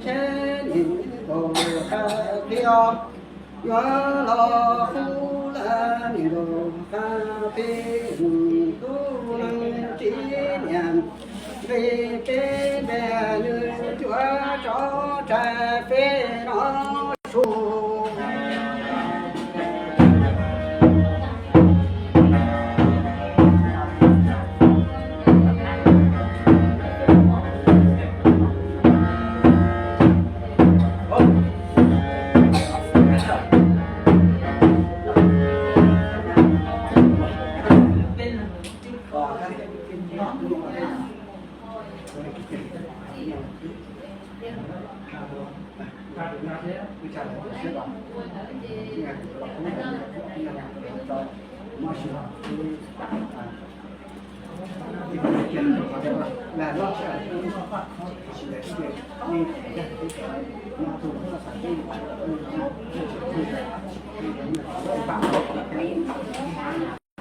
Tsheb nws nkaus qab qhia, yuav los hu lawm nws nkaus qab qhia, nws tub leej txiv niam nqi peb npe, nws cuab tso tsaig peb no su.